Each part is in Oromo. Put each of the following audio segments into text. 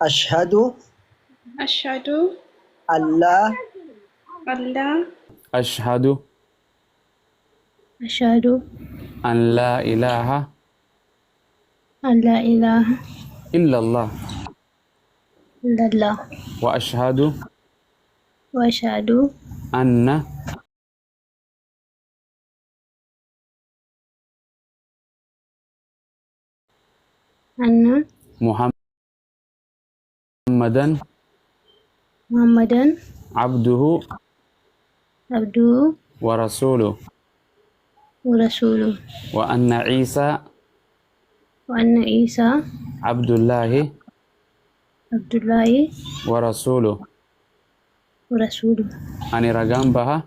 Ashhadu. Ashhadu. Allaa. Allaa. Ashhadu. Ashhadu. An laa ilaaha. An laa ilaaha. Illallah. Illallah. Wa ashhadu. Wa ashhadu. Anna. Anna. Muhammadan. Muhammadan. Abduhu. Abduhu. Wa rasuuluhu. Wa rasuuluhu. Wa anna Iisaa. Wa anna Iisaa. Abdullaahi. Abdullaahi. Wa rasuuluhu. Wa rasuuluhu. Ani ragaan baha.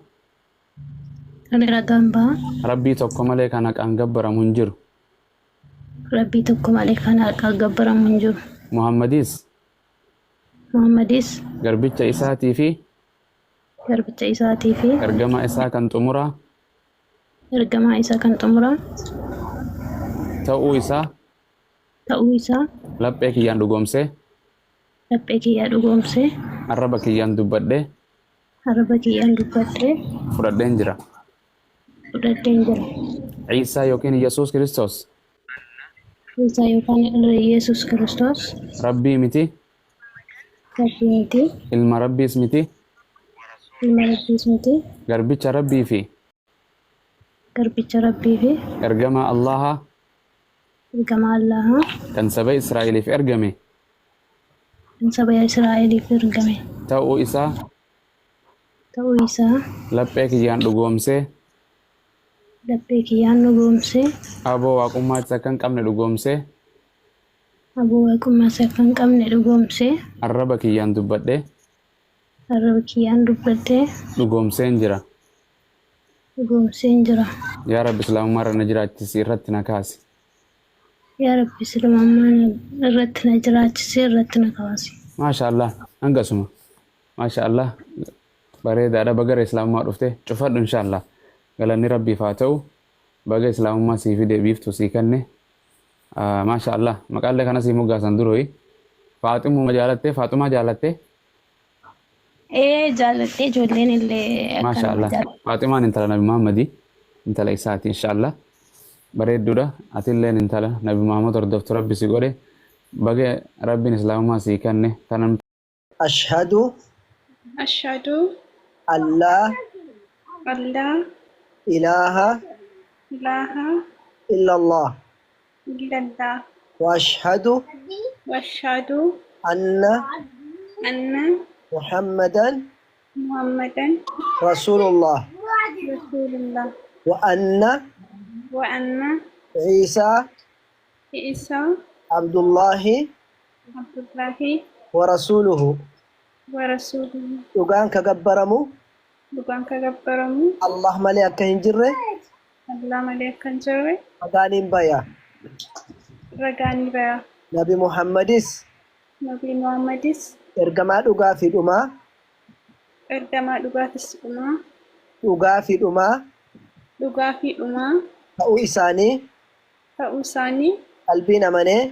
Ani ragaan baha. Rabbii tokko malee kan haqaan gabbaramu hin jiru. Rabbii tokko malee kan haqaan gabbaramu hin jiru. Muhammadis. Muhammadis. Garbicha isaatii fi. Garbicha isaatii fi. Ergamaa isaa kan xumuraa. Ergamaa isaa kan xumuraa. Ta'uu isaa. Ta'uu isaa. Laphee kiyyaan dhugoomsee. Laphee kiyyaa dhugoomsee. Arraba kiyyaan dubbadhee. Arraba kiyyaan dubbadhee. Fudhadheen jira. Fudhadheen jira. Ciisaa yookiin Yesuus Kiristoos. Ciisaa yookaan Yesuus Kiristoos. Rabbii miti. Rabbii miti. Ilma Rabbiis miti. Ilma Rabbiis miti. Garbicha Rabbii fi. Garbicha Rabbii fi. Ergamaa Allaahaa. Ergamaa Allaahaa. Kan saba Israa'eliif ergame. Kan saba Israa'eliif ergame. Ta'uu isaa. Ta'uu isaa. Laphee kiyyaan dhugoomsee. Laphee kiyyaan dhugoomsee. Aboo waaqummaattis akka hin qabne dhugoomsee. Aboo waaqummaas akka hin qabne dhugoomsee. Arraba kiyyaan dubbadhee. Arraba kiyyaan dubbadhee. Dhugoomseen jira. Dhugoomseen jira. Yaa Rabbi Islaamummaa irra na jiraachisi irratti na kaasi. Yaa Rabbi Islaamummaa irratti na jiraachisi irratti na kaasi. Maasha Allah hangasuma. Maasha Allah bareedaadha baga gara Islaamummaa dhufte cufadhu insha Allah. Galanni Rabbiif haa ta'u baga Islaamummaa sii fide biiftuu sii kenne. Maasha Allah maqaallee kana sii moggaasan durooyi. Faaximuma jaalattee Faaxumaa jaalattee. Ee jaalladhee ijoolleen illee Maasha akkanuma Allah. jaalladha. Faaximaan intala Nabi Muhammadi intala isaati insha Allah. Bareedduudha. Atilleen intala Nabi Muhammad hordoftu Rabbi si godhe. Baga Rabbiin Islaamummaa sii kenne. Kanan Ashhadu. Ashhadu. Allaa. Allaa. Ilaaha. Ilaaha. Illallah. Illallah. Wa ashhadu. Wa ashhadu. Anna. Anna. Muhammadan. Muhammadan. Rasulullah. Rasulullah. Wa anna. Wa anna. Ciisaa. Ciisaa. Abdullaahi. Abdullaahi. Wa rasuuluhu. Wa rasuuluhu. Dhugaan ka gabbaramu. Dhugaan ka gabbaramu. Allah malee akka hin jirre. Allah malee akka hin jirre. Ragaa niin baya. Ragaa ni baya. Nabi Muhammadis. Nabi Muhammadis. Ergamaa dhugaa fi dhumaa. Ergamaa dhugaatis dhumaa. Dhugaa fi dhumaa. Dhugaa fi dhumaa. Ta'uu isaanii. Ta'uu isaanii. Qalbiin amanee.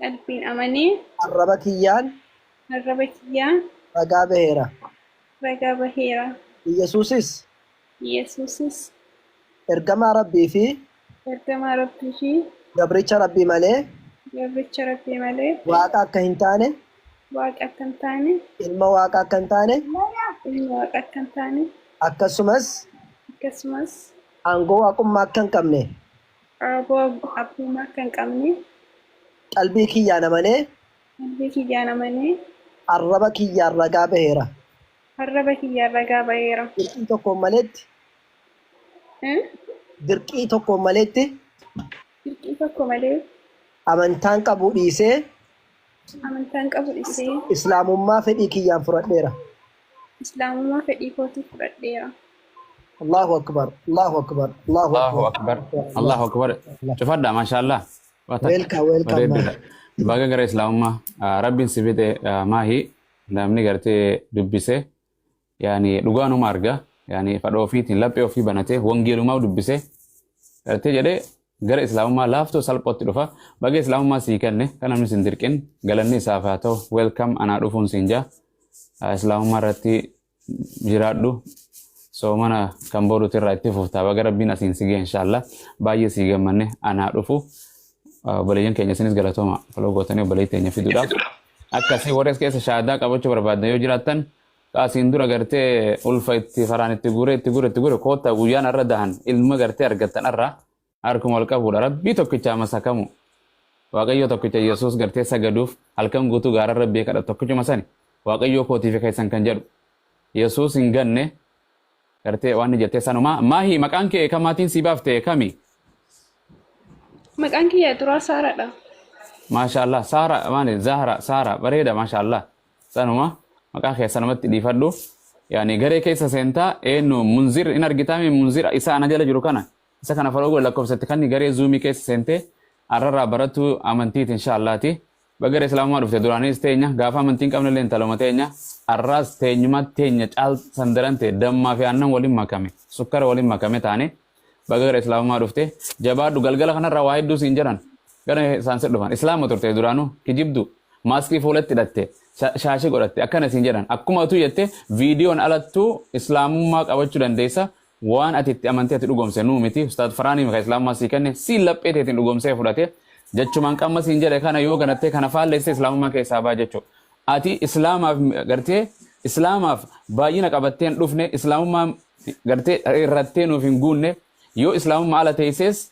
Qalbiin amanee. Arraba kiyyaan. Arraba kiyyaan. Ragaa baheera. Ragaa baheera. Iyyasuusis. Iyyasuusis. Ergamaa Rabbii fi. Ergamaa Rabbii fi. Gabricha Rabbii malee. Gabricha Rabbii malee. Waaqa akka hin taane. Waaqa akka hin taane. Ilma Waaqa akka hin taane. Ilma Waaqa akka hin taane. Akkasumas. Akkasumas. Aangoo Waaqummaa akka hin qabne. Aaboo abbummaa akka hin qabne. Qalbii kiyyaan amanee. Qalbii kiyyaan amanee. Arraba kiyyaan ragaa baheera. Arraba kiyyaan ragaa baheera. Dirqii tokkoon maletti. Dirqii tokkoon maletti. Dirqii tokko malee. Amantaan qabu dhiisee. Amantaan qabu dhiisee. Islaamummaa fedhii kiyyaan fudhadheera. Islaamummaa fedhii kootiin fudhadheera. Allahu Akbar Allahu Akbar Allahu Allahu Akbar. Akbar. Allahu Akbar. Cufadha mashallah. Waa takka. Welcome welcome. Bareeddudha. Baga gara Islaamummaa Rabbiin si fide maahi namni gartee dubbise yaani dhugaanuma arga yaani fadha ofiitiin laphee ofii banatee wangeelumaa dubbise gartee jedhee. Gara islaamummaa laaftoo salphootti dhufa. Baga islaamummaa sii kenne kan namni sin dirqin, galanni isaaf haa ta'u. Welcome, anaa dhufuun siin jaa. Islaamummaa irratti jiraadhu. Soomana kan boruuti irraa itti fuftaa. Baga rabbiin asiin si ga'e, inshaallah. Baay'ee sii gammanne, anaa dhufu. Obboleeyyan keenya, isinis galatooma follow gootanii obboleeyyi teenya fiduudhaaf. Akkasii warri as keessa shaadaa qabachuu barbaadan yoo jiraattan, asiin dura gartee ulfa itti faraan itti guure, itti guure, itti guure, koottaa. Guyyaan irra dahan ilma gartee argattan irraa harkuma wal qabuudha. Rabbii tokkicha masakamu. Waaqayyo tokkicha Yesuus gartee sagaduuf halkan guutuu gaara rabbii kadhatu tokkichuma sani. Waaqayyo kootii fi keessan kan jedhu. Yesuus hin ganne gartee waan ni jettee sanuma. Maahi, maqaan kee kamaatiin sii baafte kami? Maqaan kiyya duraa Saaraadha. Maasha Allah. Saara maali? Zahra, Saara, bareeda, maasha Allah. Sanuma maqaa kee sanumatti dhiifadhu. Yaani garee keessa seentaa, eenyu, Munzir in argitaami? Munzir isa ana jala jiru kana. Isa kana follow godhi, lakkoofsatti kan garee Zoomii keessa seentee arrarraa barattuu amantiiti, inshaallaati. Bagara islaamummaa dhufte. Duraanis teenya, gaafa amantiin qabne illee intaluma teenya, arraas teenyuma teenya caal sandaran ta'e, dammaa fi aannan waliin makame, sukkara waliin makame taane. Baga gara islaamummaa dhufte, jabaadhu. Galgala kanarraa waa hedduu siin jedhan, gara isaan si dhufan, islaama turte duraanuu, kijibdu, maaskii fuulatti hidhatte, shaashii godhatte, akkana siin jedhan. Akkuma utuu jette viidiyoon alattuu islaamummaa qabachuu dandeessa. Waan ati itti amantee ati dhugoomse nuu miti. Ustaad Faraanii maka islaamummaa sii kenne siin laphee teetiin dhugoomsee fudhate jechumaan qamma siin jedhe kana yoo ganattee kana faalleessee islaamummaa keessaa baa jechuudha. Ati islaamaaf gartee islaamaaf baay'ina qabattee hin dhufne, islaamummaa gartee irrattee nuuf hin guunne. Yoo islaamummaa ala teessees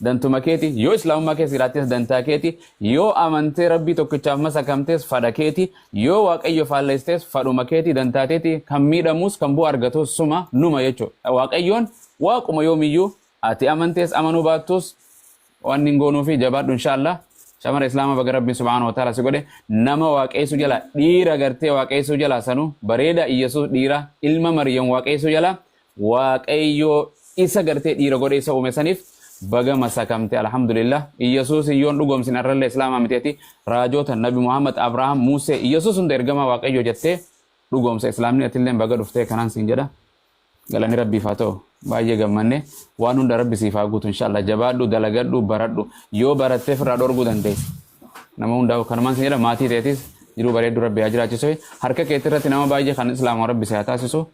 dantuma keeti, yoo islaamummaa keessa jiraattees dantaa keeti, yoo amantee rabbii tokkichaaf masakamtees fadha keeti, yoo waaqayyo faalleestees fadhuma keeti, dantaa teeti. Kan miidhamus kan bu'aa argatus suma, numa jechuudha. Waaqayyoon waaquma yoomiyyuu, ati amantees amanuu baattus waan hin goonuu fi jabaadhu, inshaallah. Shamara islaamaa, baga rabbiin subhaanahu wa ta'ala si godhe nama waaqeessuu jala, dhiira gartee waaqeessuu jala sanuu bareeda Iyyasuus dhiira ilma Maryam waaqeessuu jala. Waaqayyo isa gartee dhiira godhee isa uume saniif baga masakamte, alhamdulillah. Iyyasuus yoon dhugoomsin arrallee islaamaa miteeti. Raajota Nabi Muhammad, Abrahaam, Musee, Iyyasuus hunda ergamaa waaqayyo jettee dhugoomsa islaamni. Atilleen baga dhuftee kanaan siin jedha. Galanni rabbiif haa ta'u, baay'ee gammanne. Waan hunda rabbi siif haa guutu, inshallah. Jabaadhu, dalagadhu, baradhu. Yoo barattee ofirraa dhorguu dandeessa nama hundaa'u. Kanumaan siin jedha. Maatii teetis jiruu bareedduu rabbi haa jiraachisu. Harka keetti irratti nama baay'ee kan islaamaa rabbi si haa taasisu.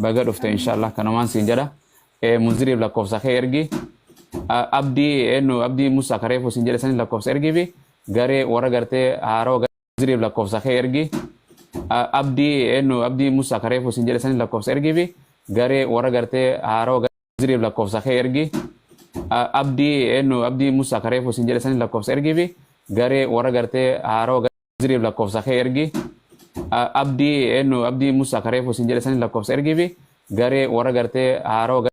Baga dhufte, inshallah, kanumaan siin jedha. Munziriif lakkoofsa kee ergi. Abdii, eenyu, Abdii Musa kareefu siin jedhe sanis lakkoofsa ergii fi garee warra gartee haarawa. Munziriif lakkoofsa kee ergi. Abdii, eenyu, Abdii Musa kareefu siin jedhe sanis lakkoofsa ergii fi garee warra gartee haarawa. Munziriif lakkoofsa kee ergi. Abdii, eenyu, Abdii Musa kareefu siin jedhe sanis lakkoofsa ergii fi garee warra gartee haarawa. Munziriif lakkoofsa kee ergi. Abdii, eenyu, Abdii Musa kareefu siin jedhe sanis lakkoofsa ergii fi garee warra gartee haarawa.